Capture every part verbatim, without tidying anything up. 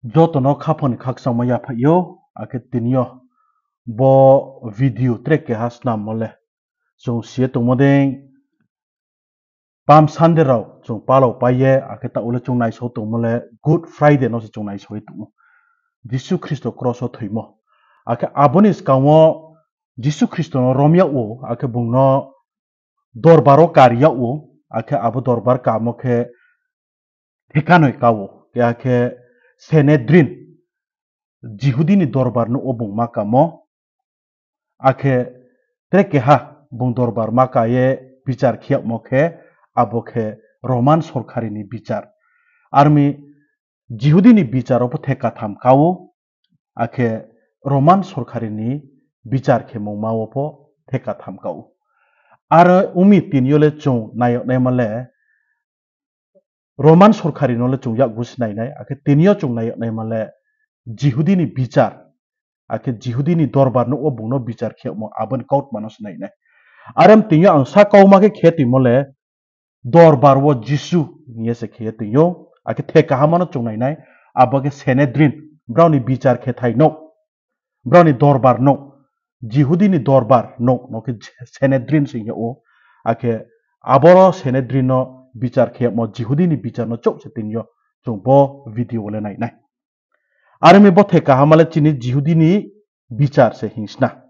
Joto no khaphang ni khakchangma yaphaih ou, akhe tini yo bo video tre keha snammo le chung si ye tongmo dei, Palm Sunday rao chung palao pai ye, akhe taoh wo le chung naisao tongmo le Good Friday no se chung naisao ye tong ou. Jisu Khristo kros wo thoimo. Akhe abo ni skang wo Jisu Khristo no rom yag ou, akhe bung no dorbar wo kari yag ou, akhe abo dorbar kamo khe thekanoi ka ou, keha khe Sanhedrin, Jihudi ni dorbar nouh wo bung ma kamo, akhe tre keha bung dorbar ma ka ye bichar khe yagmo khe abo khe Roman sorkari ni bichar. Aro mi Jihudi ni bichar wo pho thekatham ka ou, akhe Roman sorkari ni bichar khemungma wo pho thekatham ka ou. Aro ong mi tini yo le chung nai yag naima le Roman sorkari no le chung yakgu se nai nai, akhe tini yo chung nai yag naima le Jihudi ni bichar, akhe Jihudi ni dorbar nouh wo bung no bichar khe yagmo abo ni kautma no se nai nai. Are mi tini yo ang sa kauma khe khe toimo le dorbar wo Jisu hing ye se khe ye tong ou, akhe thekahama no chung nai nai, abo khe Sanhedrin, brao ni bichar khethai nouh, brao ni dorbar nouh, Jihudi ni dorbar nouh no khe Sanhedrin se hing yag ou, akhe aboro Sanhedrin no bichar khe yagmo Jihudi ni bichar no chouh se tini yo chung bo video wo le nai nai. Aro mi bo thekahama le chini Jihudi ni bichar se hing sna.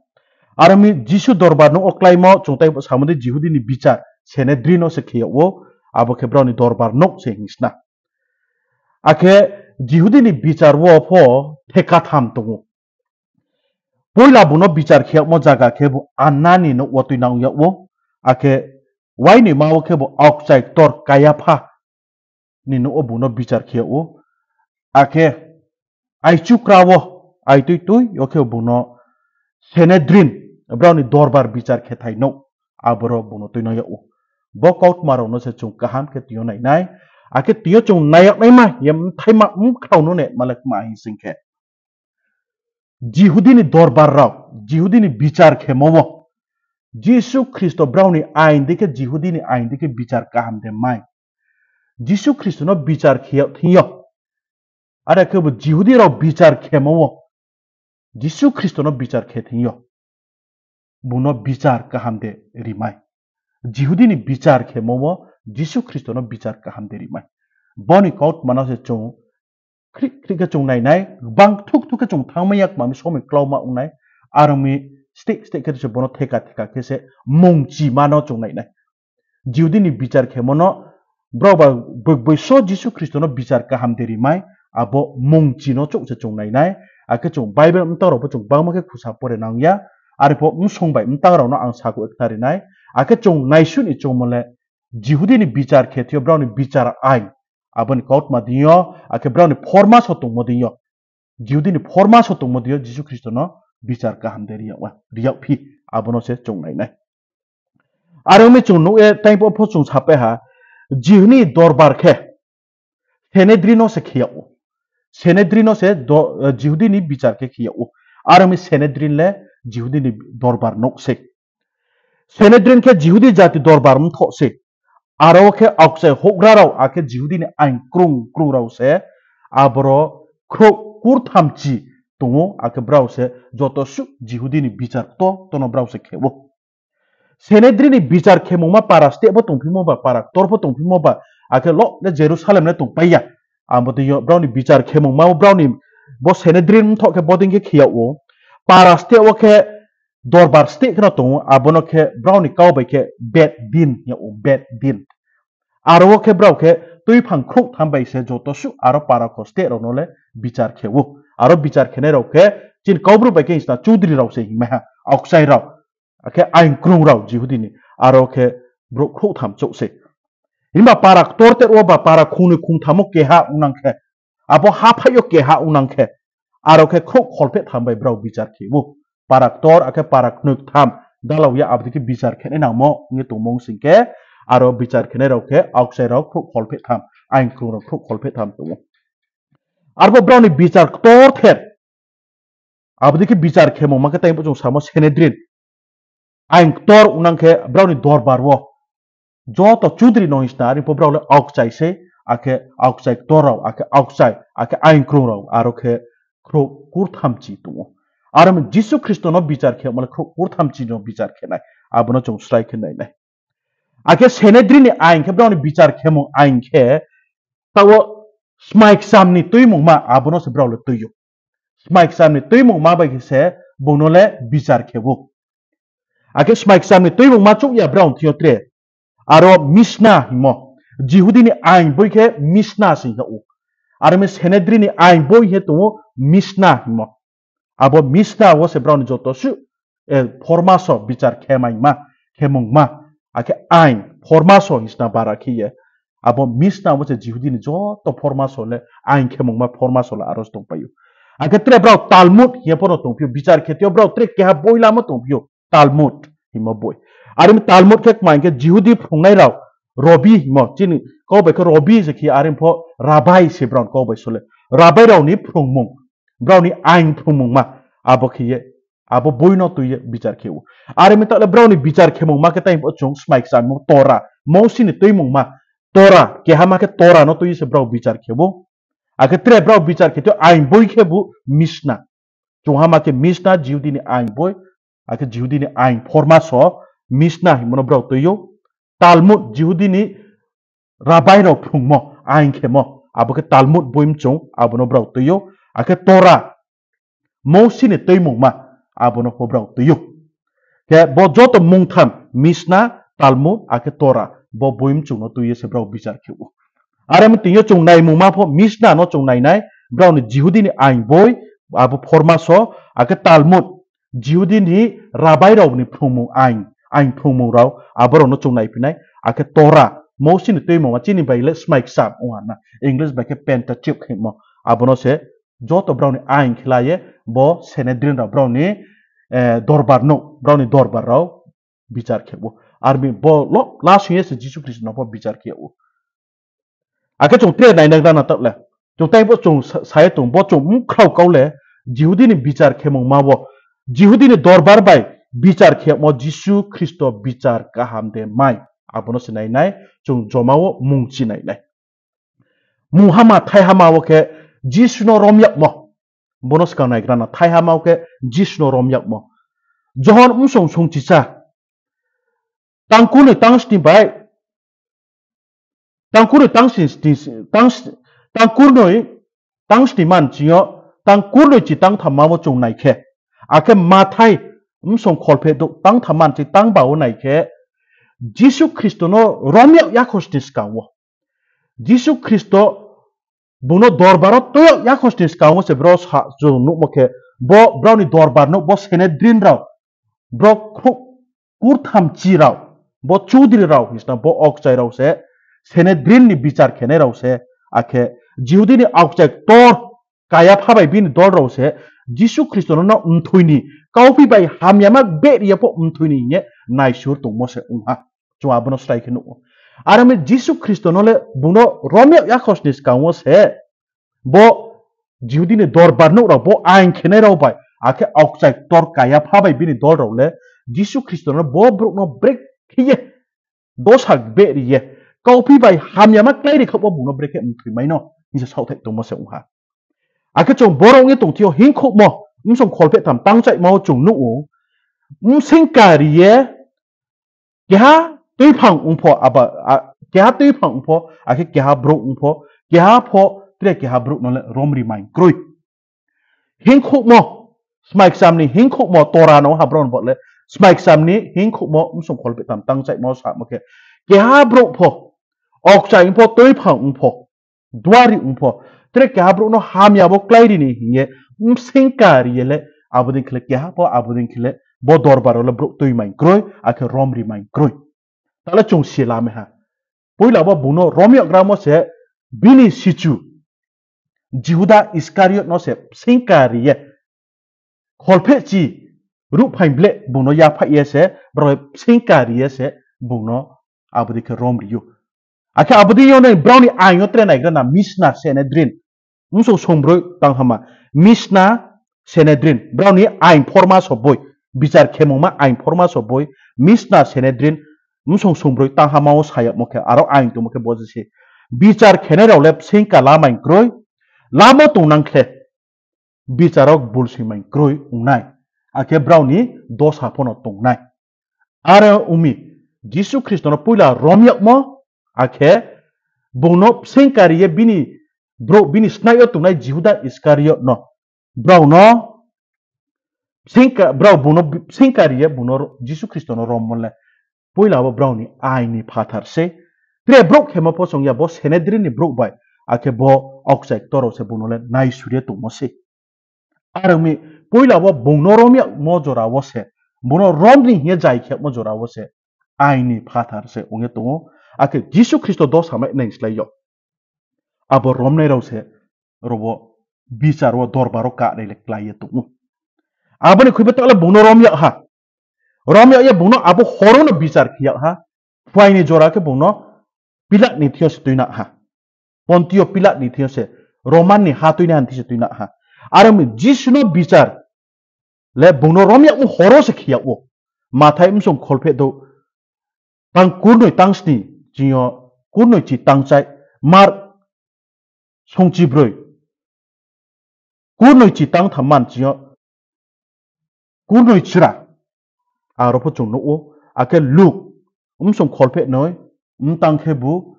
Aro mi Jisu dorbar nouh wo kláimo chung tei bo samo dei Jihudi ni bichar Sanhedrin no se khe yag ou, abo khe brao ni dorbar nouh se hing sna. Akhe Jihudi ni bichar wo pho thekatham tong ou. Poila bung no bichar khe yagmo zaga khe bo Anna ni nouh wo tuinang yag ou, akhe uainoima wo khe bo aokchai ktor Kayapha ni nouh wo bung no bichar khe yag ou, akhe aichukra wo, aitui tui yo khe bung no Sanhedrin, brao ni dorbar bichar khethai nouh, aboro bung no tuinang yag ou. Bo kautma rao no se chung kaham khe tini yo nai nai, akhe tini yo chung nai yag naima ye mthaima mkhrao no ne ma le kma hing sing khe Jihudi ni dorbar rao, Jihudi ni bichar khemo wo, Jisu Khristo brao ni ain dei khe, Jihudi ni ain dei khe bichar kaham de mai? Jisu Khristo no bichar khe yag thing yo, are khe bo Jihudi rao bichar khemo wo, Jisu Khristo no bichar khe thing yo, bung no bichar kaham de ri mai? Jihudi ni bichar khemo wo Jisu Khristo no bichar kaham de ri mai? Bo ni kautma no se chung khrih khrih khe chung nai nai, gbang thuk thuk khe chung thanngmai ya kma mi somoi klauma ong nai, aro mi steh steh khe se bo no theka theka khe se mungchima no chung nai nai. Jihudi ni bichar khemo no, brao ba boi boi so Jisu Khristo no bichar kaham de ri mai, abo mungchi no chouh se chung nai nai. Akhe chung Bible mtang rao pho chung gbangma khe khusa pore nang ya, are pho bsong bai mtang rao no ang sakhouh ye khnari nai. Akhe chung naisuh ni choungmo le, Jihudi ni bichar khe thing yo, brao ni bichar ain, abo ni kautma deing yo, akhe brao ni phormaso tongmo deing yo, Jihudi ni phormaso tongmo deing yo Jisu Khristo no bichar kaham de ri yag, ri yag phi, abo no se chung nai nai. Are ong mi chung nuh ye tei bo pho chung sapai ha, Jihudi ni dorbar khe Sanhedrin no se khe yag ou. Sanhedrin no se do-, eh, Jihudi ni bichar khe khe yag ou. Are ong mi Sanhedrin le Jihudi ni dorbar nouh sei. Sanhedrin khe Jihudi jati dorbar mthoh sei. Aro khe aokchai houhgra rao, akhe Jihudi ni ain krung krung rao se, aboro khrouh kurthamchi tong ou, akhe brao se joto suh Jihudi ni bichar ktor ktor no brao se khe ou. Sanhedrin ni bichar khemungma para steh pho tongphimo ba, para ktor pho tongphimo ba, akhe lo le Jerusalem le tongpai ya. Abo deing yo brao ni bichar khemungma wo brao ni bo Sanhedrin mthoh khe bodei khe khe yag ou. Para steh wo khe dorbar steh khe no tong ou, abo no khe brao ni kau bai khe Bet Din hing yag ou, Bet Din. Aro wo khe brao khe tuiphang khrouhtham bai se joto suh aro para kho steh rao no le bichar khe ou. Aro bichar khenai rao khe chini Kaubru bai khe hing sna chudri rao se hingmai ha, aokchai rao, akhe ain krung rao Jihudi ni, aro khe brouh khrouhtham chouh sei. Himba para ktor ter wo ba para khungnoi khungtham wo keha ong nang khe, abo haphaih yo keha ong nang khe, aro khe khrouh kholphehtham bai brao bichar khe ou. Para ktor akhe para knoi ktham dalao ye abo dei khe bichar khenai nangmo ong ye tongmo ong sing khe, aro bichar khenai rao khe aokchai rao khrouh kholphehtham, ain krung rao khrouh kholphehtham tong ou. Arphuh brao ni bichar ktorther, abo dei khe bichar khemungma khe tei bo chung samo Sanhedrin, ain ktor ong nang khe brao ni dorbar wo joto chudri no hing sna, are pho brao le aokchai sei, akhe aokchai ktor rao, akhe aokchai, akhe ain krung rao, aro khe khrouh kurthamchi tong ou. Aro mi Jisu Khristo no bichar khe, mane khrouh kurthamchi no bichar khe nai, abo no chung srai khe nai nai. Akhe Sanhedrin ni ain khe, brao ni bichar khemung ain khe, taoh wo smai kcham ni tuimungma, abo no se brao le tui ou. Smai kcham ni tuimungma bai khe se bung no le bichar khe ou. Akhe smai kcham ni tuimungma chouh ya brao thing yo tre. Aro Mishnah hingmo, Jihudi ni ain boi khe Mishnah se hing ou. Aro mi Sanhedrin ni ain boi khe tong ou Mishnah hingmo. Abo Mishnah wo se brao ni joto suh, eh, phormaso bichar khemaingma, khemungma. Akhe ain phormaso hing sna bara khe ye. Abo Mishnah wo se Jihudi ni joto phormaso le, ain khemungma phormaso le aro se tongpai ou. Akhe tre brao Talmud hing ye pho no tongphi ou, bichar khe thing yo brao tre keha boi lamo tongphi ou, Talmud hingmo boi. Aro mi Talmud khe kma hing khe Jihudi phrungnai rao, Robi hingmo, chini kau bai khe Robi se khe, are pho Rabai se brao ni kau bai sole. Rabai rao ni phrungmung, brao ni ain phrungmungma, abo khe ye, abo boi no tui ye bichar khe ou. Are mi taoh le brao ni bichar khemungma khe tai pho chung smai kcham no Torah, Mosi ni tuimungma, Torah, kehama khe Torah no tui ye se brao bichar khe ou. Akhe tre brao bichar khe thing yo ain boi khe bu Mishnah. Chunghama khe Mishnah, Jihudi ni ain boi, akhe Jihudi ni ain phormaso, Mishnah hingmo no brao tui ou. Talmud, Jihudi ni Rabai rao phrungmo, ain khemo, abo khe Talmud boi mchung, abo no brao tui ou. Akhe Torah, Mosi ni tuimungma, abo no pho brao tui ou. Khe bo joto mungtham, Mishnah, Talmud, akhe Torah, bo boi mchung no tui ye se brao bichar khe ou. Are mi tini yo chung naimungma pho Mishnah no chung nai nai, brao ni Jihudi ni ain boi, abo phormaso, akhe Talmud, Jihudi ni Rabai rao ni phrungmung ain, ain phrungmung rao, abo rao no chung naiphi nai, akhe Torah, Mosi ni tuimungma chini bai le smai kcham ong ha na, English bai khe Pentateuch hingmo, abo no se joto brao ni ain khe la ye, bo Sanhedrin rao brao ni, eh, dorbar nouh, brao ni dorbar rao bichar khe ou. Are mi bo lo, last ye se Jisu Khristo no pho bichar khe ou. Akhe chung tre nainai gra na taoh le. Chung tai bo chung sa-, sa ye tong, bo chung mkhrao kau le, Jihudi ni bichar khemungma wo, Jihudi ni dorbar bai bichar khemo Jisu Khristo bichar kaham de mai. Abo no se nainai, chung joma wo mungchi nainai. Munghama, thaihama wo khe Jisu no rom yagmo. Bo no skang naigra na, thaihama wo khe Jisu no rom yagmo. Johon bsong songchisa, tang kurnoi tang sni bai, tang kurnoi tang sni, tang, tang kurnoi tang sni man ching yo, tang kurnoi chi tang thamma wo chung nai khe, akhe Mathai bsong kholpheh douh tang thamma chi tang ba wo nai khe, Jisu Khristo no rom yag yakho sni skang wo, Jisu Khristo bung no dorbar wo tui yag yakho sni skang wo se brao sa chung nuhmo khe, bo brao ni dorbar nouh, bo Sanhedrin rao, brao khrouh kurthamchi rao, bo chudri rao hing sna bo aokchai rao se, Sanhedrin ni bichar khenai rao se, akhe Jihudi ni aokchai ktor Kayapha bai bini dol rao se, Jisu Khristo no, no mthoi ni, kauphi bai hamyama beh ri ye pho mthoi ni hing ye naisur tongmo se ong ha. Chung abo no srai khe nuh ou. Are mi Jisu Khristo no le bung no rom yag yakho sni skang wo se, bo Jihudi ni dorbar nouh rao, bo ain khenai rao bai, akhe aokchai ktor Kayapha bai bini dol rao le Jisu Khristo no bo brouh no brekhe ye dosa beh ri ye, kauphi bai hamyama klái ri khaoh wo bung no brekhe mthoi mai no hing se saohthaih tongmo se ong ha. Akhe chung boro ong ye tong thing yo Hingkhouhmo bsong kholpheh tham tang chaihma wo chung nuh ou, bsingka ri ye keha tuiphang ong pho, aba, a, keha tuiphang ong pho, akhe keha brouh ong pho, keha pho tre keha brouh no le rom ri mai kroi. Hingkhouhmo, smai kcham ni Hingkhouhmo Torah no ha brao ni bo le, smai kcham ni Hingkhouhmo bsong kholpheh tham tang chaihma wo samo khe, keha brouh pho, aokchai ong pho, tuiphang ong pho, duari ong pho, tre keha brouh no hamya bo klái ri ni hing ye, bsingka ri ye le, abo dei khe le keha pho, abo dei khe le bo dorbar wo le brouh tui mai kroi, akhe rom ri mai kroi. Ta le chung si lamai ha. Poila bo bung no rom yaggramo se bini sichu Jihuda Iskariot no se bsingka ri ye, kholphehchi ruhphaing bleh bung no yaphaih ye se, brao bsingka ri ye se bung no abo dei khe rom ri ou. Akhe abo dei yo nai brao ni ain yo tre naigra na Mishnah, Sanhedrin. Bsong songbroi tang hama. Mishnah, Sanhedrin. Brao ni ain phormaso boi. Bichar khemungma ain phormaso boi. Mishnah, Sanhedrin. Bsong songbroi tang hama wo sa yagmo khe, aro ain tongmo khe bo je se. Bichar khenai rao le bsingka lamai kroi, lamo tongnang khle, bichar wo bulsoingmai kroi ong nai, akhe brao ni dosa pho no tong nai. Are ong mi, Jisu Khristo no poila rom yagmo, akhe bung no bsingka ri ye bini brouh, bini snaih yo tongnai Jihuda Iskariot no, brao no bsingka, brao bung no bsingka ri ye bung no, Jisu Khristo no rommo le poila wo brao ni ain ni phathar sei. Tre brouh khemo pho song ya, bo Sanhedrin ni brouh bai, akhe bo aokchai ktor rao se bung no le naisur ye tongmo sei. Are ong mi, poila wo bung no rom yagmo jora wo se, bung no rom ni hing ye zai khe yagmo jora wo se, ain ni phathar se ong ye tong ou. Akhe Jisu Khristo dosa mai nai slái yo, abo romnai rao se, ro wo bichar wo, dorbar wo kanai le klái ye tong ou. Abo ni khuibo taoh le bung no rom yag ha. Rom yag ye bung no abo hor wo no bichar khe yag ha. Phai ni jora khe bung no Pilat ni thing yo se tuinang ha. Pontio Pilat ni thing yo se, Roman ni ha tuinaiha ni thing se tuinang ha. Are ong mi, Jisu no bichar le bung no rom yagmo hor wo se khe yag ou. Mathai bsong kholpheh douh, tang kurnoi tang sni ching yo, kurnoi chi tang chai, Mark songchibroi, kurnoi chi tang tham man ching yo, kurnoi chra, aro pho chung nuh ou. Akhe Luk bsong kholpheh noi, mtang khebu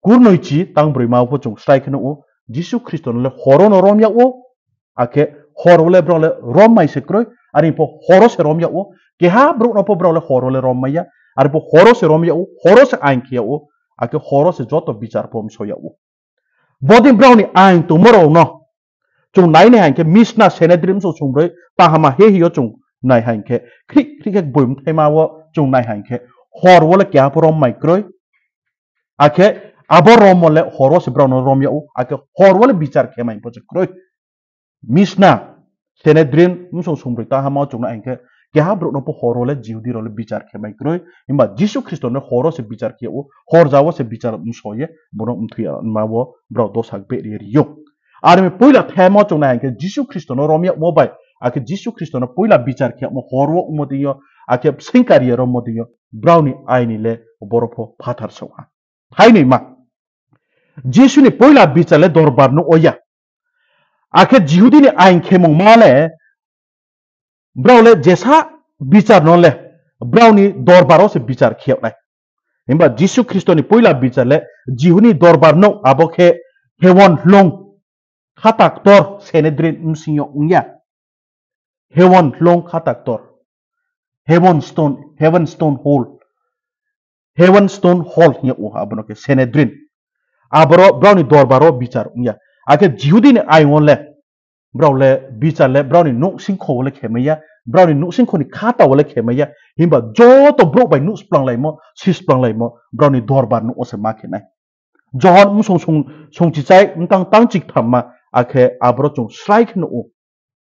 kurnoi chi tang broima wo pho chung srai khe nuh ou, Jisu Khristo no le hor wo no rom yag ou, akhe hor wo le brao le rom mai se kroi, are pho hor wo se rom yag ou, keha brouh no pho brao le hor wo le rom mai ya, are pho hor wo se rom yag ou, hor wo se ain khe yag ou, akhe hor wo se joto bichar pho mso yag ou. Bodei brao ni ain tongmo rao no chung nai nai hing khe, Misna, Sanhedrin bsong songbroi, Tahama Hehi yo chung nai hing khe, khrih khrih khe gboi mthaima wo chung nai hing khe, hor wo le keha pho rom mai kroi. Akhe abo rommo le hor wo se brao no rom yag ou, akhe hor wo le bichar khe mai pho se kroi. Misna, Sanhedrin bsong songbroi Tahama wo chung nai hing khe, keha brouh no pho hor wo le Jihudi rao le bichar khe mai kroi. Himba Jisu Khristo no hor wo se bichar khe yag ou, horja wo se bichar mso ye bung no mthoima wo brao dosa beh ri ye ri ou. Are mi poila thaima wo chung nai hing khe, Jisu Khristo no rom yagmo bai, akhe Jisu Khristo no poila bichar khe yagmo hor wo ongmo deing yo, akhe bsingka ri ye rommo deing yo, brao ni ain ni le boro pho phathar se ong ha. Thainoima, Jisu ni poila bichar le dorbar nouh wo ya. Akhe Jihudi ni ain khemungma le, brao le jesa bichar no le, brao ni dorbar wo se bichar khe yag nai. Himba Jisu Khristo ni poila bichar le Jihudi ni dorbar nouh, abo khe heaven hloung khata ktor Sanhedrin bsing yo ong ya. Heaven hloung khata ktor, heaven stone, heaven stone hall, heaven stone hall hing yag ou, abo no khe Sanhedrin. Aboro brao ni dorbar wo bichar ong ya. Akhe Jihudi ni ain wo le, brao le bichar le brao ni nouhsingkho wo le khe mai ya, brao ni nouhsingkho ni khata wo le khe mai ya, himba joto brouh bai nuhsplang laimo, sisplang laimo, brao ni dorbar nouh wo se ma khe nai. Johon bsong song, songchichai mtang tang chikthamma, akhe aboro chung srai khe nuh ou.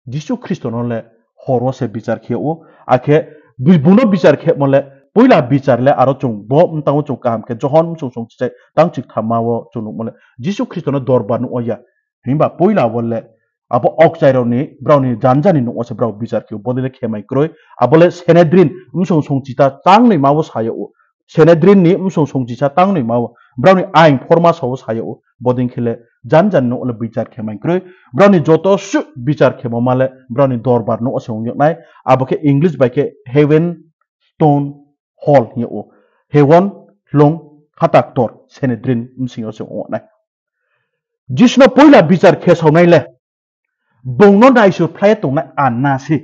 Jisu Khristo no le hor wo se bichar khe yag ou, akhe bi-, bung no bichar khemo le, poila bichar le aro chung bo mtang wo chung kaham khe Johon bsong songchichai tang chikthamma wo chung nuhmo le, Jisu Khristo no dorbar nouh wo ya. Himba poila wo le abo aokchai rao ni, brao ni janja ni nouh wo se brao bichar khe ou, bodei le khe mai kroi. Abo le Sanhedrin bsong songchita tang noima wo sa yag ou. Sanhedrin ni bsong songchisa tang noima wo, brao ni ain phormasa wo sa yag ou, bodei khe le janja ni nouh wo le bichar khe mai kroi. Brao ni joto suh bichar khemo ma le brao ni dorbar nouh wo se ong yag nai. Abo khe English bai khe heaven stone hall hing yag ou. Heaven hloung khata ktor Sanhedrin bsing yo se ong yag nai. Jisu no poila bichar khe saonai le, bung no naisur phlai ye tongnai Anna se.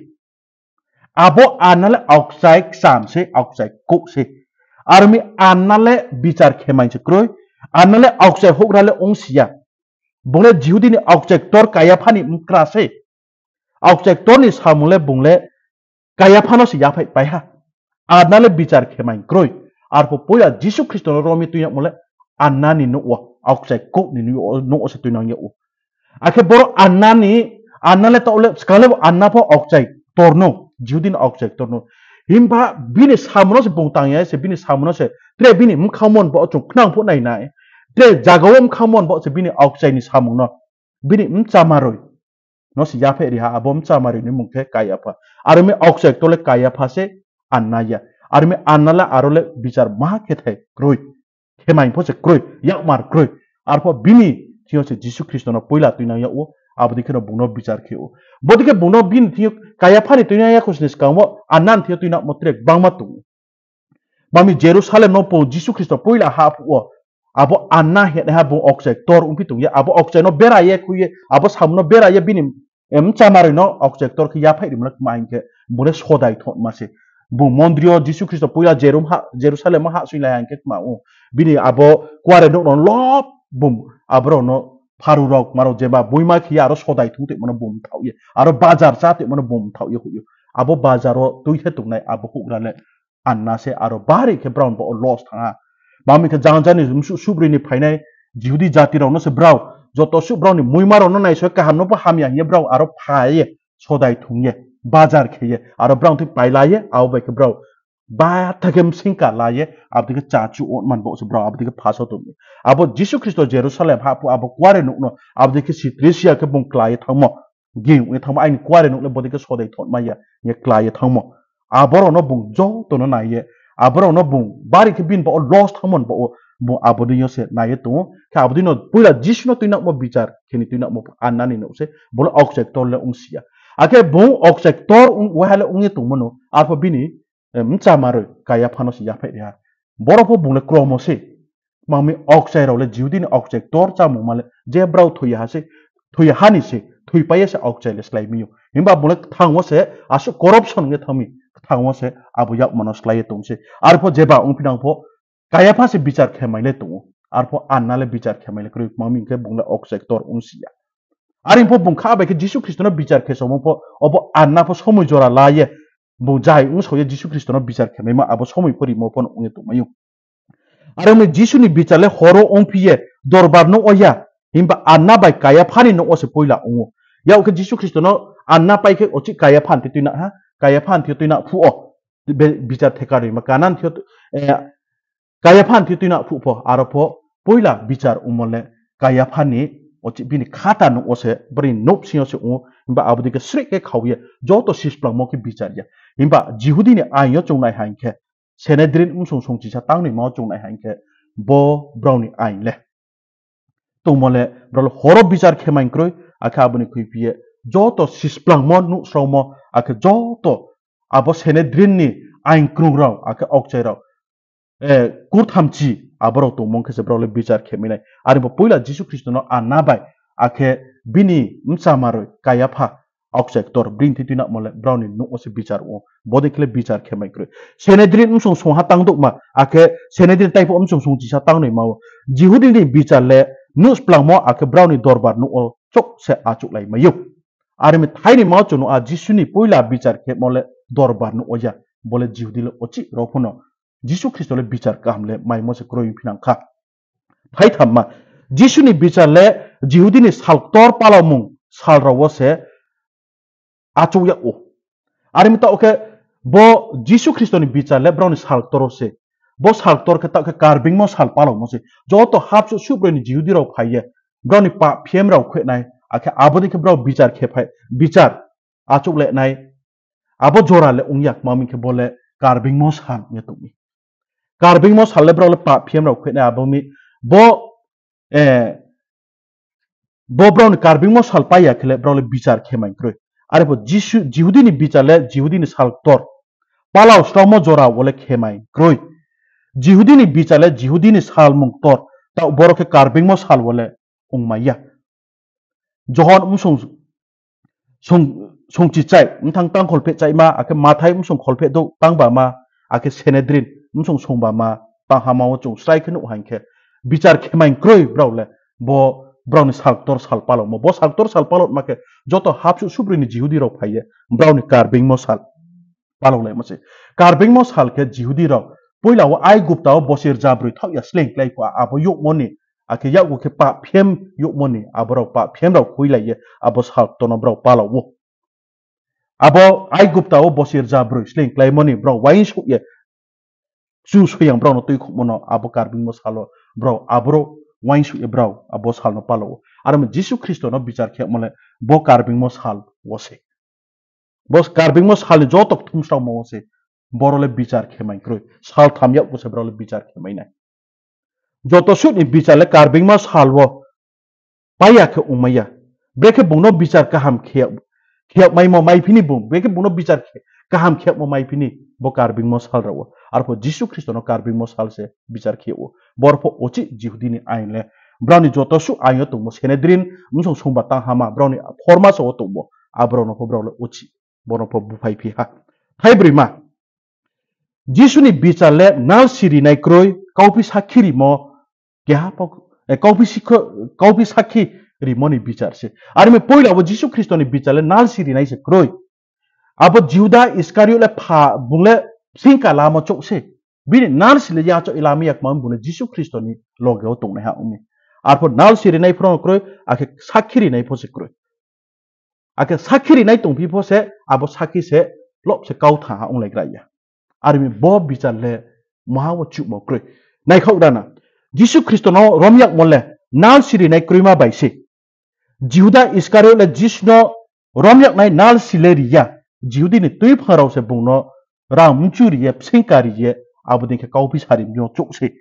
Abo Anna le aokchai kcham se, aokchai kouh se. Are ong mi, Anna le bichar khe mai se kroi. Anna le aokchai houhgra le ong si ya. Bung le Jihudi ni aokchai ktor Kaiapha ni mkra se. Aokchai ktor ni samung le bung le Kaiapha no se yaphaih pai ha. Anna le bichar khe mai kroi. Arphuh poila Jisu Khristo no rom ye tuinangmo le Anna ni nouh wo, aokchai kouh ni nouh wo se tuinang yag ou. Akhe boro Anna ni, Anna le taoh le, skang le bo Anna pho aokchai ktor no, Jihudi ni aokchai ktor no. Himba bini samung no se bung tang ya se, bini samung no se, tre bini mkhaohmo ni baoh chung khnang phuh nai nai. Tre zaga wo mkhaohmo ni baoh se bini aokchai ni samung no, bini mchamaroi no se yaphaih ri ha, abo mchamaroi ni mmung khe Kaiapha. Are ong mi aokchai ktor le Kaiapha se, Anna ya. Are ong mi Anna le aro le bichar maha khe thai kroi. khemai pho se kroi, yakmar kroi. Arphuh bini thing yo se Jisu Khristo no poila tuinang yag ou, abo dei khe no bung no bichar khe ou. Bodei khe bung no bini thing yo Kaiapha ni tuinang ya kho sini skang wo Anna ni thing yo tuinangmo tre gbangma tong ou. Mami Jerusalem no bung Jisu Khristo poila hah phuh wo, abo Anna hinaiha bung aokchai ktor ongphi tong ye, abo aokchai no bera ye khui ye, abo samung no bera ye bini mchamaroi no aokchai ktor khe yaphaih rimo le kma hing khe, bung le sodai thongma se. Bung mondri yo Jisu Khristo poila Jerum ha-, Jerusalem wo hahsoinglai ha hing khe kma ou. Bini abo kuare nouh no lob bung aborao no pharu rao kma rao jeba boima khe ye aro sodai thung toimo no bung mthaoh ye, aro bajar chá toimo no bung mthaoh ye hoih ou. Abo bajar wo tuithe tongnai abo houhgra le Anna se, aro bari khe brao ni baoh wo loss thanng ha. Mami khe jangja ni msuh suhbroi ni phainai Jihudi jati rao no se brao, joto suh brao ni muima rao no naisoi kaham no pho hamya hing ye brao aro pha ye, sodai thung ye, bajar khe ye, aro brao thing paila ye, abo bai khe brao batha khe bsingka la ye, abo dei khe chachu onman baoh se brao abo dei khe phaso tong ou. Abo Jisu Khristo Jerusalem hah phuh abo kuare nouh no abo dei khe sitrisia khe bung kla ye thanngmo, ging ong ye thanngmo, aini kuare nouh le bodei khe sodai thongma ya hing ye kla ye thanngmo. Aborao no bung joto no nai ye, aborao no bung bari khe bini baoh wo loss thanngmo ni baoh wo bung abo dei yo se nai ye tong ou. Khe abo dei no poila Jisu no tuinangmo bichar khe ni tuinangmo Anna ni nouh se, bung le aokchai ktor le ongsi ya. Akhe bung aokchai ktor waiha le ong ye tongmo no, arphuh bini mchamaroi Kaiapha no se yaphaih ri ha. Boro pho bung le kromo se. Mami aokchai rao le Jihudi ni aokchai ktor chámungma le je brao thoi ya ha ni se, thoipai ye se aokchai le slái mi ou. Himba bung le kthang wo se asuh corruption ong ye thanng mi, kthang wo se abo yakma no slái ye tong se. Arphuh jeba ongphinang pho Kaiapha se bichar khemai le tong ou. Arphuh Anna le bichar khemai le kroi, mami hing khe bung le aokchai ktor ongsi ya. Are pho bung kha bai khe Jisu Khristo no bichar khe somo pho, obo Anna pho somoi jora la ye, bung jai ongsao ye Jisu Khristo no bichar khemaimo abo somoi pho rimo pho no ong ye tongmai ou. Are ong mi Jisu ni bichar le hor wo ongphi ye, dorbar nouh wo ya, himba Anna bai Kaiapha ni nouh wo se poila ong ou. Yak khe Jisu Khristo no Anna pai khe ochih Kaiapha ni thing yo tuinang ha, Kaiapha ni thing yo tuinang phuh wo, bichar theka rima Kana ni thing yo, Kaiapha ni thing yo tuinang phuh pho, aro pho poila bichar ongmo le Kaiapha ni ochih bini khata nouh wo se, bini nouh bsing yo se ong ou, himba abo dei khe sreh khe khao ye, joto sisplangmo khe bichar ya. Himba Jihudi ni ain yo chung nai ha hing khe, Sanhedrin bsong songchisa tangnoima wo chung nai ha hing khe, bo brao ni ain le tongmo le brao le hor wo bichar khemai kroi, akhe abo ni khuiphi ye joto sisplangmo nuhsraomo, akhe joto abo Sanhedrin ni ain krung rao, akhe aokchai rao, kurthamchi aborao tongmo khe se brao le bichar khemai nai. Are bo poila Jisu Khristo no Anna bai, akhe bini mchamaroi Kaiapha, aokchai ktor bini thing yo tuinangmo le brao ni nouh wo se bichar ong ou, bodei khe le bichar khemai kroi. Sanhedrin bsong songha tangdouhma, akhe Sanhedrin taiphuh bsong songchisa tangnoima wo Jihudi ni bichar le nuhsplangmo, akhe brao ni dorbar nouh wo chouh se achouhlaimai ou. Are mi thainoima wo chung nuh ha Jisu ni poila bichar khemo le dorbar nouh wo ya, bo le Jihudi le ochih rao pho no Jisu Khristo le bichar kaham le maimo se kroi phinang kha. Thaithamma, Jisu ni bichar le Jihudi ni sal ktor palaomung sal rao wo se achouh yag ou. Are mi taoh khe bo Jisu Khristo ni bichar le brao ni sal ktor wo se. Bo sal ktor khe taoh khe Karbeingmo sal palaomo se. Joto hapsuh suhbroi ni Jihudi rao phai ye, brao ni pap phem rao khuinai, akhe abo dei khe brao bichar khe phai, bichar achouh le nai, abo jora le ong ya, mami khe bo le Karbeingmo sal ong ye tong mi. Karbeingmo sal le brao le pap phem rao khuinai, abo mi bo, bo brao ni Karbeingmo sal pai ya khe le brao le bichar khemai kroi. Are pho Jisu, Jihudi ni bichar le Jihudi ni sal ktor, palao sraomo jora wo le khemai kroi. Jihudi ni bichar le Jihudi ni salmung ktor, taoh boro khe Karbeingmo sal wo le ongmai ya. Johon bsong songchichai, bthang tang kholphehchaima, akhe Mathai bsong kholpheh douh tangbama, akhe Sanhedrin bsong songbama, tanghama wo chung srai khe nuh ha hing khe, bichar khemai kroi brao le, bo brao ni sal ktor sal palaomo. Bo sal ktor sal palaoma khe, joto hapsuh suhbroi ni Jihudi rao phai ye, brao ni Karbeingmo sal palaolaimo se. Karbeingmo sal khe Jihudi rao poila wo Aigupta wo bosi rza broi thaoh ya sleing klái phuh, abo youhmo ni, akhe yakgu khe pap phem youhmo ni, abo rao pap phem rao khuilai ye, abo sal ktor no brao palao ou. Abo Aigupta wo bosi rza broi sleing kláimo ni brao uaingsouh ye, Kchusoyang brao no tuikhouhmo no abo Karbeingmo sal wo brao aboro uaingsouh ye brao abo sal no palao ou. Are mi Jisu Khristo no bichar khemo le bo Karbeingmo sal wo se. Bo Karbeingmo sal ni joto kthumsraomo wo se, boro le bichar khemai kroi. Sal tham yakgu se brao le bichar khemai nai. joto suh ni bichar le Karbeingmo sal wo pai ya khe ongmai ya. Brekhe bung no bichar kaham khe yag-, khe yagmaimo maiphi ni bung, brekhe bung no bichar khe-, kaham khe yagmo maiphi ni bo Karbeingmo sal rao wo. Arphuh Jisu Khristo no Karbeingmo sal se bichar khe yag ou. Boro pho uchih Jihudi ni ain le, brao ni joto suh ain yo tongmo Sanhedrin, bsong songba tanghama, brao ni phormaso wo tongmo, abrao no pho brao le uchih, bo no pho buphaiphi ha. Thaibroima, Jisu ni bichar le nalsi rinai kroi, kauphi sakhi rimo, keha pho, eh, kauphi sikho-, kauphi sakhi rimo ni bichar se. Are mi poila wo Jisu Khristo ni bichar le nalsi rinai se kroi. Abo Jihuda Iskariot le pha, bung le bsingka lamo chouh se. Bini nalsi le yachaoh ye lamai ya kma, bung le Jisu Khristo ni loge wo tongnaiha ong mi. Arphuh nalsi rinai pho no kroi, akhe sakhi rinai pho se kroi. Akhe sakhi rinai tongphi pho se, abo sakhi se, lob se kau thanng ha onglaigra ya. Are mi bo bichar le maha wo chuhmo kroi. Naikhaoh rana, Jisu Khristo no rom yagmo le nalsi rinai kroima bai se. Jihuda Iskariot le Jisu no rom yagnai nalsi le ri ya. Jihudi ni tuiphang rao se bung no rang mchu ri ye, bsingka ri ye, abo dei khe kauphi sari mi yo chouh se.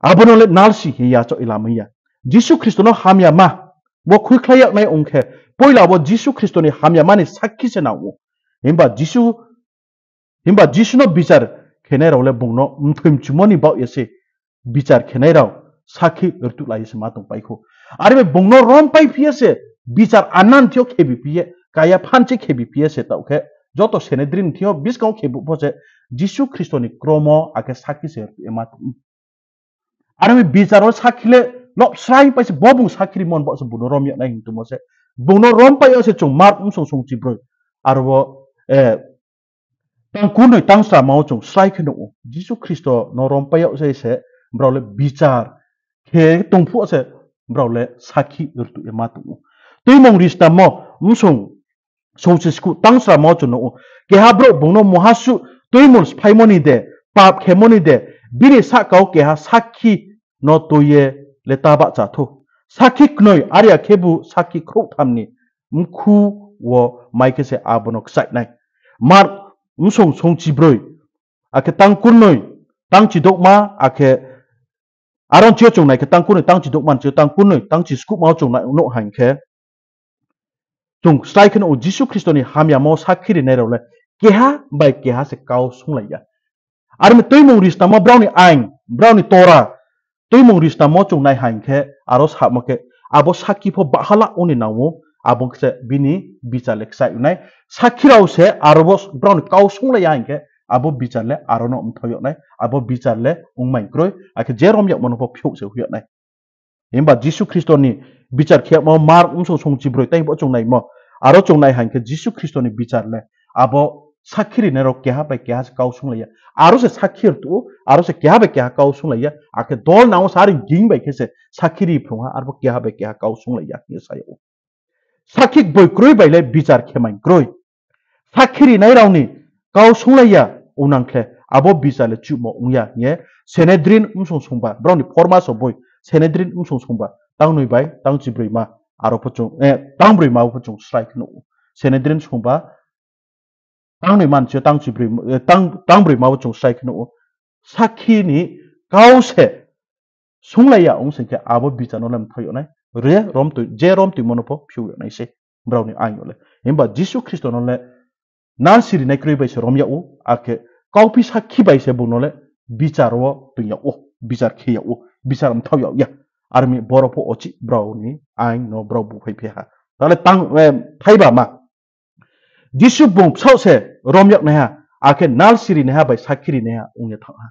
Abo no le nalsi hing ye yachaoh ye lamai ya. Jisu Khristo no hamyama wo khuikhlai yagnai ong khe, poila wo Jisu Khristo ni hamyama ni sakhi se nang ou. Himba Jisu, himba Jisu no bichar khenai rao le bung no mthoi mchumo ni baoh ye se bichar khenai rao sakhi rtuhlai ye se ma tongpai khou. Are mi bung no rompaiphi ye se bichar anan thing yo khebiphi ye, kaya phanchi khebiphi ye se taoh khe, joto Sanhedrin thing yo buskang wo khebu pho se Jisu Khristo ni kromo akhe sakhi se rtuh ye ma tong ou. Are mi bichar wo sakhi le lob sraipai se bo bung sakhi rimo ni baoh se bung no rom yagnai hing tongmo se. Bung no rompai yag se chung Mark bsong songchibroi, aro wo, eh, tang kurnoi tang srama wo chung srai khe nuh ou. Jisu Khristo no rompai yag se se brao le bichar khe tongphuh se brao le sakhi rtuh ye ma tong ou. Tuimung Risnamo bsong songchiskuh tang srama wo chung nuh ou. Keha brouh bung no muha suh tuimul sphaimo ni de, pap khemo ni de, bini sahka wo keha sakhi no tui ye le ta bahcha thou. Sakhi knoi, are ya khebu sakhi khrouhtham ni mkhu wo mai khe se abo no kchaih nai. Mark bsong songchibroi, akhe tang kurnoi tang chidouhma, akhe aro ni chi yo chung nai khe tang kurnoi tang chidouhma ni chi yo tang kurnoi tang chiskuhma wo chung nai nuh haing khe, chung srai khe nuh ou Jisu Khristo ni hamyamo sakhi rinai rao le keha bai keha se kau sunglai ya. Are mi Tuimung Risnamo brao ni ain, brao ni Tora, Tuimung Risnamo chung nai haing khe, aro samo khe, abo sakhi pho bahala ong ni nang ou, abo khe se bini bichar le kchaih nai. Sakhi rao se aro bo brao ni kau sunglai ya haing khe, abo bichar le aro no mthoi yag nai, abo bichar le ongmai kroi, akhe je rom yagmo no pho phiouh se hoih yag nai. Himba Jisu Khristo ni bichar khe yagmo Mark bsong songchibroi tei bo chung naimo. Aro chung nai haing khe Jisu Khristo ni bichar le abo sakhi rinai rao keha bai keha se kau sunglai ya. Aro se sakhi rtuh ou, aro se keha bai keha kau sunglai ya. Akhe dol nang wo se are ging bai khe se sakhi ri phrung ha, arpho keha bai keha kau sunglai ya hing ye sa yag ou. Sakhi gboi kroi bai le bichar khe mai kroi. Sakhi rinai rao ni kau sunglai ya ongnang khle, abo bichar le chuhmo ong ya hing ye Sanhedrin bsong songba, brao ni phormaso boi, Sanhedrin bsong songba, tangnoi bai tang chibroima, aro pho chung, eh, tangbroima wo pho chung srai khe nuh ou. Sanhedrin songba, tangnoi man chi yo tang chibroima, eh, tang, tangbroima wo chung srai khe nuh ou. Sakhi ni kau se sunglai ya ong sing khe abo bichar no le mthoi yag nai. Re rom tui, je rom tuimo no pho phiouh yag nai se brao ni ain yo le. Himba Jisu Khristo no le nalsi rinai kroi bai se rom yag ou, akhe kauphi sakhi bai se bung no le bichar wo toing yag ou, bichar khe yag ou, bichar mthao yag ya. Are mi boro pho uchih brao ni ain no brao buphaiphi ha. Tale tang, eh, thaibama. Jisu bung bsaoh se rom yag naiha, akhe nalsi rinaiha bai sakhi rinaiha ong ye thanng ha.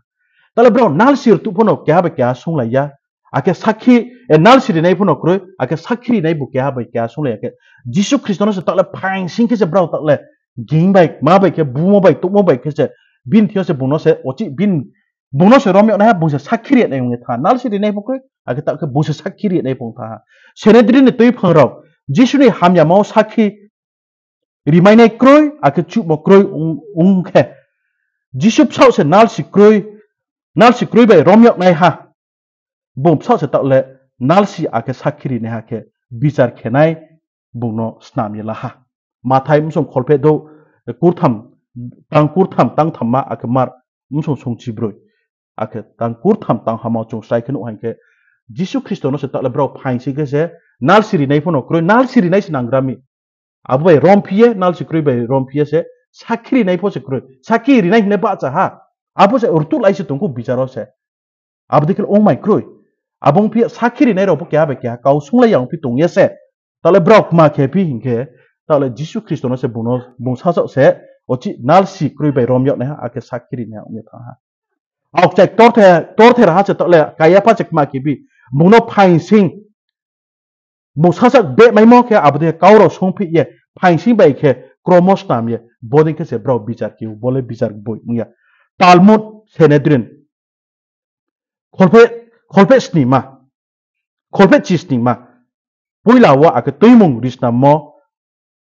Tale brao nalsi rtuh pho no keha bai keha sunglai ya, akhe sakhi, eh, nalsi rinai pho no kroi, akhe sakhi rinai bu keha bai keha sunglai ya khe. Jisu Khristo no se tale phaing sing khe se brao tale ging bai, ma bai khe, bumo bai, touhmo bai khe se, bini thing yo se bung no se, uchih bini, bung no se rom yag naiha, bung se sakhi ri nai ong ye thanng ha. Nalsi rinai pho kroi, akhe ta khe bung se sakhi ri nai pho ong thanng ha. Sanhedrin ni tuiphang rao, Jisu ni hamyama wo sakhi rimainai kroi, akhe chuhmo kroi ong, ong khe, Jisu bsaoh se nalsi kroi, nalsi kroi bai rom yag naiha. Bung bsaoh se taoh le nalsi akhe sakhi rinaiha khe bichar khe nai bung no snam ye la ha. Mathai bsong kholpheh douh, kurtham, tang kurtham, tang thamma, akhe Mark bsong songchibroi. Akhe tang kurtham tang hama wo chung srai khe nuh haing khe, Jisu Khristo no se taoh le brao phaing sing khe se nalsi rinai pho no kroi, nalsi rinai se nanggra mi. Abo bai romphi ye, nalsi kroi bai romphi ye se, sakhi rinai pho se kroi, sakhi rinai hing le bahcha ha. Abo se rtuhlai se tong khou bichar wo se. Abo dei khe le ongmai kroi. Abo ongphi ye sakhi rinai rao pho keha bai keha kau sunglai ya ongphi tong ye se. Taoh le brao kma khe phi hing khe, taoh le Jisu Khristo no se bung no, bung sasaoh se, ochih nalsi kroi bai rom yag naiha, akhe sakhi rinaiha ong ye thanng ha. Aokchai torther, torther ha se taoh le Kaiapha se kma khe phi, bung no phaing sing, bung sasaoh behmaimo khe abo dei khe kau rao sungphi ye, phaing sing bai khe kromo snam ye, bodei khe se brao bichar khe ou, bo le bichar gboi ong ya. Talmud, Sanhedrin, kholpheh, kholpheh snima, kholpheh chisnima, poila wo akhe tuimung risnammo,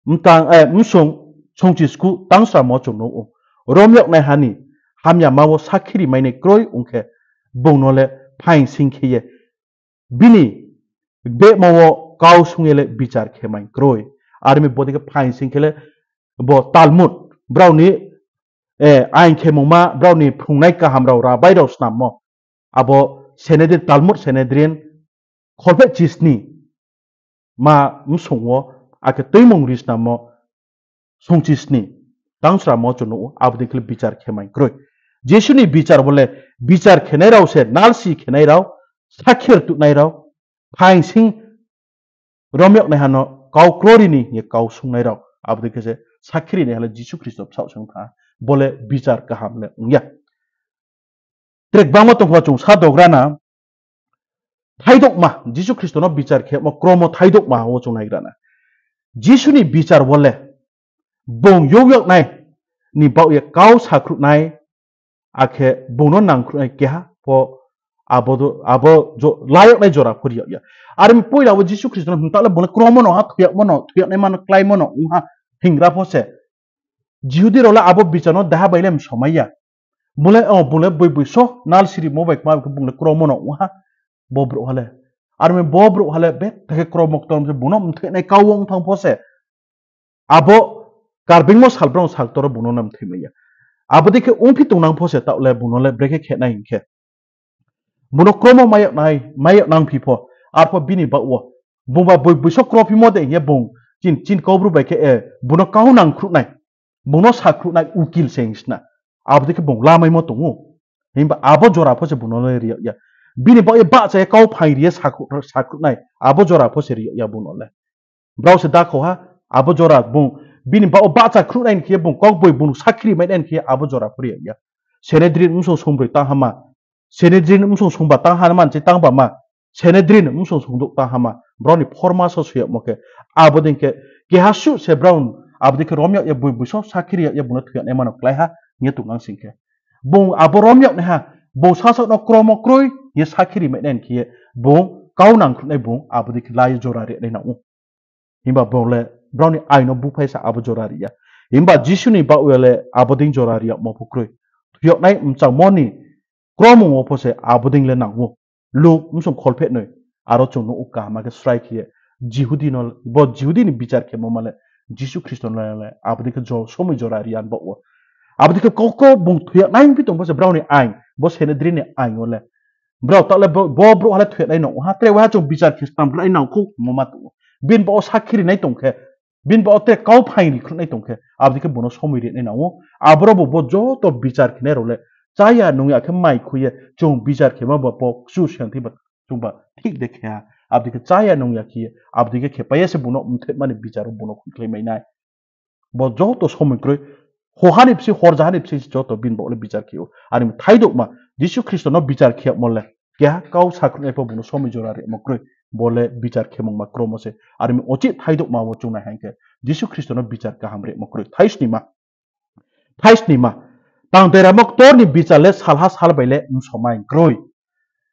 mtang, eh, msung sungchisku tangsramo chung nuh ou. Rom yag naiha ni hamyama wo sakhi rimainai kroi ong khe, bung no le phaing sing khe ye, bini behmo wo kau sung ye le bichar khe mai kroi. Are mi bodei khe phaing sing khe le bo Talmud, brao ni, eh, ain khemungma, brao ni phrungnai kaham rao, rabai rao snammo. Abo Sanhedrin, Talmud Sanhedrin, kholpheh chisni ma msung wo, akhe tuimung risnammo sungchisni tangsramo chung nuh ou, abo dei khe le bichar khe mai kroi. Jisu ni bichar wo le bichar khenai rao se nalsi khenai rao, sakhi rtuhnai rao, phaing sing rom yag naiha no kau kroi ri ni hing ye kau sungnai rao, abo dei khe se sakhi rinaiha le Jisu Khristo bsaoh se ong thanng ha. Bo le bichar kaham le ong ya. Tre gbangma tongkha chung sa dogra na, thaidouhma, Jisu Khristo no bichar khemo kromo thaidouhma wo chung naigra na. Jisu ni bichar wo le bung youh yag nai ni baoh ye kau sakhruhnai, akhe bung no nangkhruhnai keha pho abo, abo jo-, la yag nai jora pho ri yag ya. Are mi poila wo Jisu Khristo no hing taoh le bung le kromo no ha, thoi yagmo no, thoi yag naima no, kláimo no ong ha hingra pho se. Jihudi rao le abo bichar no deha bai le msomai ya. Bung le, o, bung le boi boiso nalsi rimo bai kma khe bung le kromo no ong ha, bo brouhha le. Are mi bo brouhha le betha khe kromo ktor se bung no mthoinai kau ong thanng pho se. Abo Karbeingmo sal brao sal ktor wo bung no mthoimai ya. Abo dei khe ongphi tongnang pho se taoh le bung no le brekhe khe nai hing khe, bung no kromo mai yag nai, mai yag nangphi pho, arpho bini baoh wo bungba boi boiso krophimo de hing ye bung chin, chin Kaubru bai khe, eh, bung no kau nangkhruhnai, bung no sakhruhnai ukil se hing sna. Abo dei khe bung lamaimo tong ou. Himba abo jora pho se bung no le ri yag ya. Bini baoh ye bahcha ye kau phaing ri ye sakhruh-, sakhruhnai, abo jora pho se ri yag ya bung no le. Brao se dakhau ha, abo jora bung, bini baoh wo bahcha khruhnai ni khe ye bung kaugboing bung sakhi rimai nai ni khe ye abo jora pho ri yag ya. Sanhedrin msung sungbroi tang hama, Sanhedrin msung sungba tang hama, manchi tang ba ma, Sanhedrin msung sungdouh tang hama, brao ni phormaso soi yagmo khe, abo dei khe, keha suh se brao, abo dei khe rom yag ye boi boiso sakhi ri yag ye bung no thoi yag naima no klái ha hing ye tongnang sing khe, bung abo rom yag naiha, bung sasaoh no kromo kroi hing ye sakhi rimai nai ni khe ye, bung kau nangkhruhnai bung abo dei khe la ye jora ri nai nang ou. Himba bung le brao ni ain no buphai sa abo jora ri ya. Himba Jisu ni baoh ye le abo dei jora ri yagmo pho kroi. Thoi yag nai mchangmo ni kromung wo pho se abo dei le nang ou. Luk msung kholpheh noi, aro chung nuh ou kaham khe srai khe ye, Jihudi no, bo Jihudi ni bichar khemo ma le, Jisu Khristo no le abo dei khe jo-, somoi jora ri ya ni baoh wo. Abo dei khe kau kau bung thoi yag nai phi tong pho se brao ni ain, bo Sanhedrin ni ain wo le. Brao taoh le bo, bo brouhha le thoi yag nai nang ha, tre waiha chung bichar khe snam ri nai nang khou hingmo ma tong ou. Bini baoh wo sakhi ri nai tong khe, bini baoh wo tre kau phaing ri khruh nai tong khe, abo dei khe bung no somoi ri nai nang ou. Aboro bo, bo joto bichar khenai rao le, chá ya nung ya khe mai khui ye, chung bichar khema ba pho kchu seng thing ba, chung ba thik de khe ha. Abo dei khe chá ya nung ya khe ye, abo dei khe khepai ye se bung no mthoima ni bichar wo bung no khuikhlai mai nai. Bo joto somoi kroi. Hoha ni bsing, horjaha ni bsing se joto bini baoh le bichar khe ou. Are mi thaidouhma, Jisu Khristo no bichar khe yagmo le, keha kau sakhruhnai pho bung no somoi jora rimo kroi. Bo le bichar khemungma kromo se. Are mi ochih thaidouhma wo chung nai haing khe, Jisu Khristo no bichar kaham rimo kroi. Thaisnima. Thaisnima. Tang deramo ktor ni bichar le salha sal bai le msomai kroi.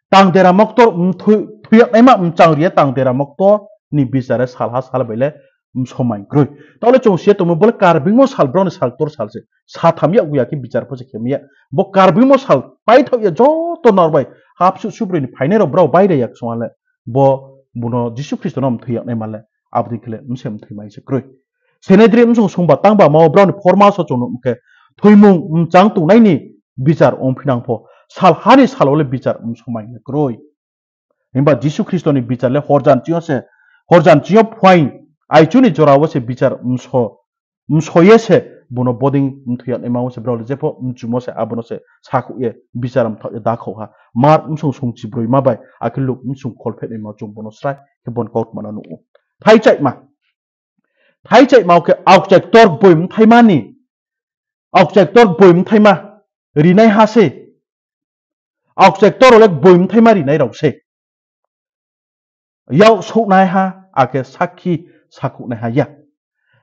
Tang deramo ktor mthoi-, thoi yag naima mchang ri ye tang deramo ktor ni bichar le salha sal bai le msomai kroi. Taoh le chung si ye tongmo bo le Karbeingmo sal brao ni sal ktor sal se. Satham yag ya khe bichar pho se khe mai ya. Bo Karbeingmo sal paithaoh ya joto nrao bai hapsuh subroi ni phainai rao brao bai ri ya ksong ha le. Bo bung no Jisu Khristo no mthoi yag naima le. Abo dei khe le mse mthoi mai se kroi. Sanhedrin msung sungba tang ba ma wo brao ni phormaso chung nuh khe, thoimung mchang tongnai ni bichar ongphi nang pho, sal ha ni sal wo le bichar mso mai na kroi. Himba Jisu Khristo ni bichar le horjan ching yo se, horjan ching yo phuaing aichu ni jora wo se bichar mso, mso ye se bung no bodei mthoi yagnaima wo se brao le jepho mchumo se abo no se sakhouh ye bichar mthaoh ye dakhau ha. Mark bsung sungchibroima bai akhe Luk bsung kholphehnaima chung bo no srai khe bo ni kautma no nuh ou. Thaichaima, thaichaima wo khe aokchai ktor gboi bthaima ni, aokchai ktor gboi bthaima rinaiha se. Aokchai ktor rao le gboi bthaima rinai rao se. Yak souhnaiha, akhe sakhi sakhouhnaiha ya.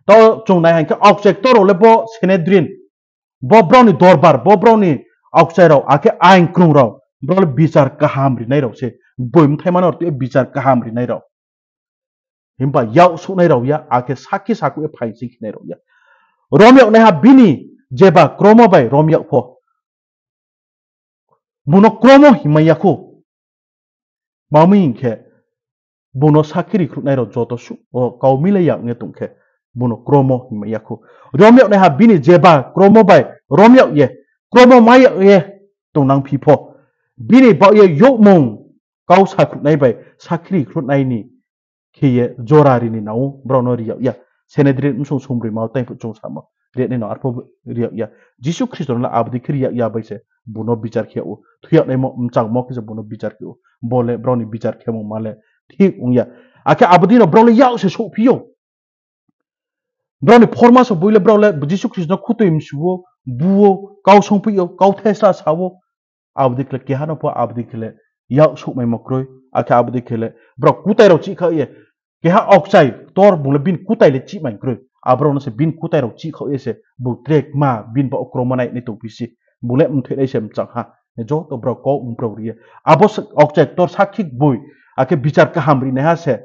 Taoh chung nai hing khe aokchai ktor rao le bo Sanhedrin, bo brao ni dorbar, bo brao ni aokchai rao, akhe aing krung rao, brao le bichar kaham rinai rao se. Gboi bthaima no rtuh ye bichar kaham rinai rao. Himba yak souhnai rao ya, akhe sakhi sakhouh ye phaing sing khenai rao ya. Rom yagnaiha bini jeba kromo bai rom yag pho, bung no kromo hingmai ya khou. Tma mi hing khe, bung no sakhi rikhruhnai rao joto suh wo kau milai ya ong ye tong khe, bung no kromo hingmai ya khou. Rom yagnaiha bini jeba kromo bai rom yag ye, kromo mai yag ye tongnangphi pho, bini baoh ye youhmung kau sakhruhnai bai sakhi rikhruhnai ni khe ye jora ri ni nang ou, brao no ri yag ya. Sanhedrin bsung sungbroima wo tei phuh chung samo, ri nai no arpho ri yag ya. Jisu Khristo no le abo dei khe ri yag ya bai se bung no bichar khe yag ou. Thoi yagnaimo mchangmo khe se bung no bichar khe ou. Bo le brao ni bichar khemungma le thik ong ya. Akhe abo dei no brao le yak se souhphi ou. Brao ni phorma so boi le brao le Jisu Khristo no khutoi msu wo, bu wo, kau songphi ou, kau thesla sa ou. Abo dei khe le keha no pho abo dei khe le yak souhmaimo kroi, akhe abo dei khe le brao kutai rao chihkhaoh ye, keha aokchai ktor bung le bini kutai le chihmai kroi. Abrao no se bini kutai rao chihkhaoh ye se bung tre kma bini baoh kromo nai nai tongphi se. Bung le mthoinai se mchang ha. Joto brao kau mprao ri ye, abo aokchai ktor sakhi gboi, akhe bichar kaham rinaiha se,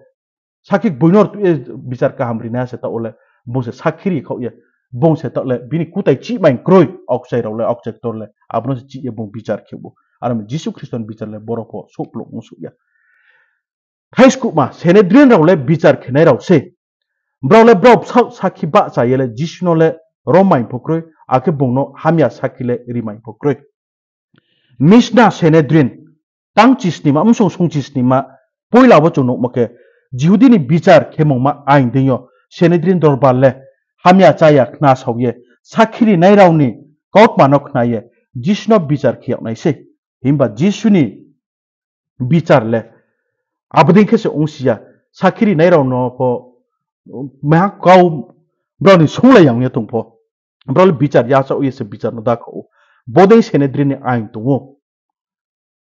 sakhi gboi no rtuh ye bichar kaham rinaiha se taoh wo le, bung se sakhi ri khaoh ye, bung se taoh le bini kutai chihmai kroi, aokchai rao le, aokchai ktor le, abo no se chih ye bung bichar khe ou. Aro mi Jisu Khristo ni bichar le boro pho souhplung ong souh ya. Thaiskuhma, Sanhedrin rao le bichar khenai rao se. Brao le brao bsaoh sakhi bahcha ye le Jisu no le rommai pho kroi, akhe bung no hamya sakhi le rimai pho kroi. Mishnah Sanhedrin, tang chisnima, bsung sung chisnima, poila wo chung nuhmo khe, Jihudi ni bichar khemungma aing deing yo, Sanhedrin dorbar le hamya chaya khnasao ye, sakhi rinai rao ni kautma no khna ye, Jisu no bichar khe yag nai sei. Himba Jisu ni bichar le abo dei khe se ong si ya, sakhi rinai rao no pho, maiha kau brao ni sunglai ya ong ye tong pho, brao le bichar yachaoh ye se bichar no dakhao ou. Bodei Sanhedrin ni aing tong ou.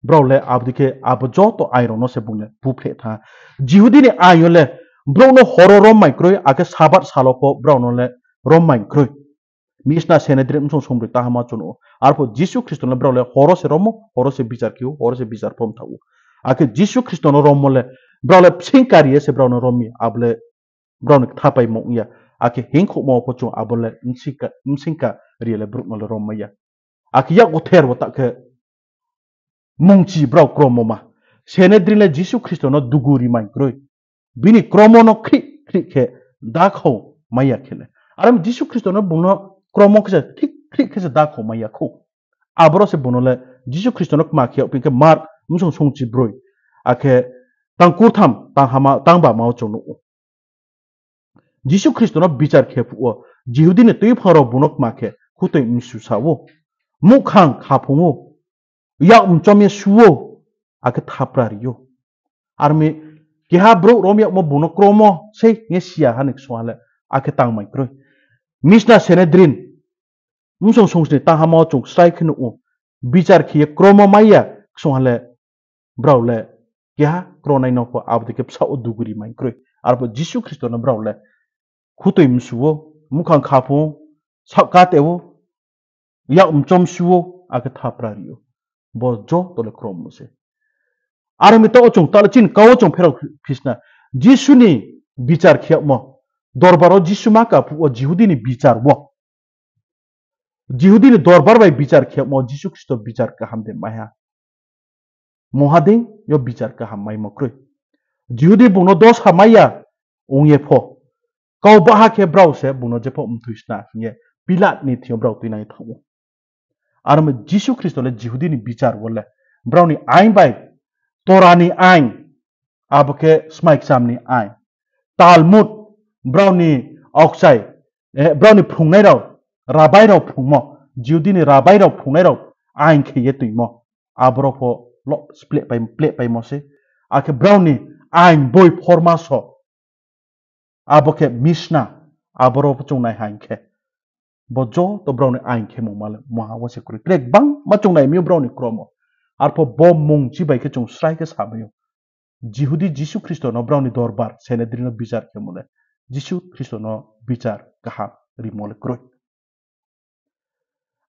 Brao le abo dei khe abo joto aing rao no se bung le buphleh thanng ha. Jihudi ni aing yo le brouh no hor wo rommai kroi, akhe Sabath sal wo pho brao no le rommai kroi. Mishnah Sanhedrin bsung sungbroi tang hama chung nuh ou. Arpho Jisu Khristo no le brao le hor wo se rommo, hor wo se bichar khe ou, hor wo se bichar pho mthaoh ou. Akhe Jisu Khristo no rommo le brao le bsingka ri ye se brao no rom mi, abo le brao ni kthapaimo ong ya. Akhe hingkhouhmo pho chung abo le bsingka, bsingka ri ye le brouh no le rommai ya. Akhe yak gother wo ta khe mungchi brao kromo ma. Sanhedrin le Jisu Khristo no dugu rimai kroi. Bini kromo no khrih khrih khe dakhao mai ya khe le. Aro mi Jisu Khristo no bung no kromo khe se thik khrih khe se dakhao mai ya khou. Aboro se bung no le Jisu Khristo no kma khe yagphi khe Mark bsung sungchibroi, akhe tang kurtham, tang hama, tang bama wo chung nuh ou. Jisu Khristo no bichar khe phuh wo, Jihudi ni tuiphang rao bung no kma khe khutoi msu sa ou, muhkhang khaphung ou, yak mchom ye su ou, akhe thapra ri ou. Aro mi keha brouh rom yagmo bung no kromo sei hing ye si ya ha ni ksung ha le, akhe tangmai kroi. Mishnah Sanhedrin bsung sungsni tang hama wo chung srai khe nuh ou, bichar khe ye kromo mai ya ksung ha le, brao le keha kronai no pho abo dei khe bsaoh wo dugu rimai kroi. Arpho Jisu Khristo no brao le khutoi msu ou, muhkhang khaphung ou, saohkate ou, yak mchom su ou, akhe thapra ri ou. Bo joto le kromo se. Aro mi taoh wo chung, taoh le chini kau wo chung pherao phisna. Jisu ni bichar khe yagmo, dorbar wo Jisu ma ka phuh wo Jihudi ni bichar wo, Jihudi ni dorbar bai bichar khe yagmo Jisu Khristo bichar kaham de mai ha? Mungha dei yo bichar kaham maimo kroi. Jihudi bung no dosa mai ya ong ye pho, kau baha khe brao se bung no jepho mthoi sna hing ye Pilat ni thing yo brao tuinang ye thanng ou. Aro mi Jisu Khristo le Jihudi ni bichar wo le, brao ni aing bai, Torah ni aing, abo khe smai kcham ni aing, Talmud, brao ni aokchai, brao ni phrungnai rao, rabai rao phrungmo, Jihudi ni rabai rao phrungnai rao aing khe ye toingmo, aborao pho lo spleh paimo sei. Akhe brao ni aing boi phormaso, abo khe Mishnah, aborao pho chung nai ha hing khe, bo joto brao ni aing khemungma le maha wo se kroi. Tre gbangma chung nai mi ou brao ni kromo. Arpho bo mung chi bai khe chung srai khe samai ou. Jihudi Jisu Khristo no brao ni dorbar Sanhedrin no bichar khemo le, Jisu Khristo no bichar kaham rimo le kroi.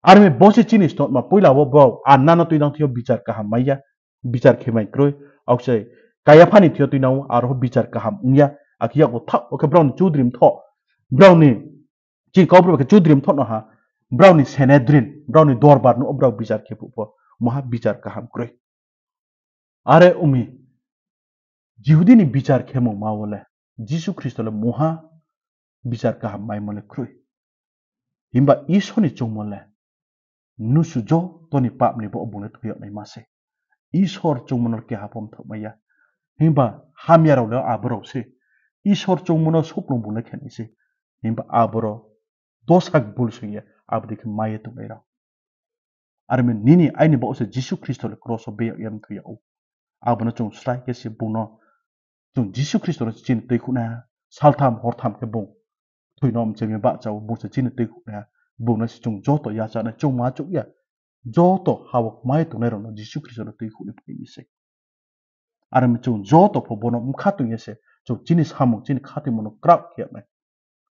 Aro mi bo se chini snotma, poila wo brao Anna no tuinang thing yo bichar kaham mai ya, bichar khe mai kroi, aokchai Kaiapha ni thing yo tuinang ou, aro pho bichar kaham ong ya, akhe yak wo thaoh wo khe brao ni chudri mthoh, brao ni, chini Kaubru bai khe chudri mthoh no ha, brao ni Sanhedrin, brao ni dorbar no brao bichar khe phuh pho, maha bichar kaham kroi. Are ong mi, Jihudi ni bichar khemungma wo le, Jisu Khristo le maha bichar kaham maimo le kroi. Himba Isor ni choungmo le, mnusu joto ni pap ni bo bung le thoi yag naima se. Isor choungmo no keha pho mthaoh mai ya. Himba hamya rao le aborao se. Isor choungmo no souhplung bung le khe nai se. Himba aborao dosa gbul sing ye, abo dei khe mai ye tongnai rao. Are mi nini aini baoh se Jisu Khristo le kros wo beyag ye mthoi yag ou. Abo no chung srai khe se bung no, chung Jisu Khristo no se chini tuikhouh nai ha, saltham hortham khe bung thoi no mchemi bahcha ou, bung se chini tuikhouh nai ha, bung no se chung joto yachanai, chung ma chouh ya, joto ha wo mai tongnai rao no Jisu Khristo no tuikhouh ni phai mi sei. Are mi chung joto pho bo no mkha toing ye se, chung chini samung, chini khathoimo no kraoh khe yag nai.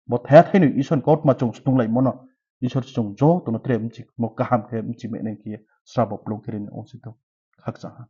Bo thaiha thainoi Isor ni kautma chung snunglaimo no, Isor se chung joto no tre mchimo kaham khe mchimai nai khe ye srabo plung khe ri ni ong si tong. Khakchang ha.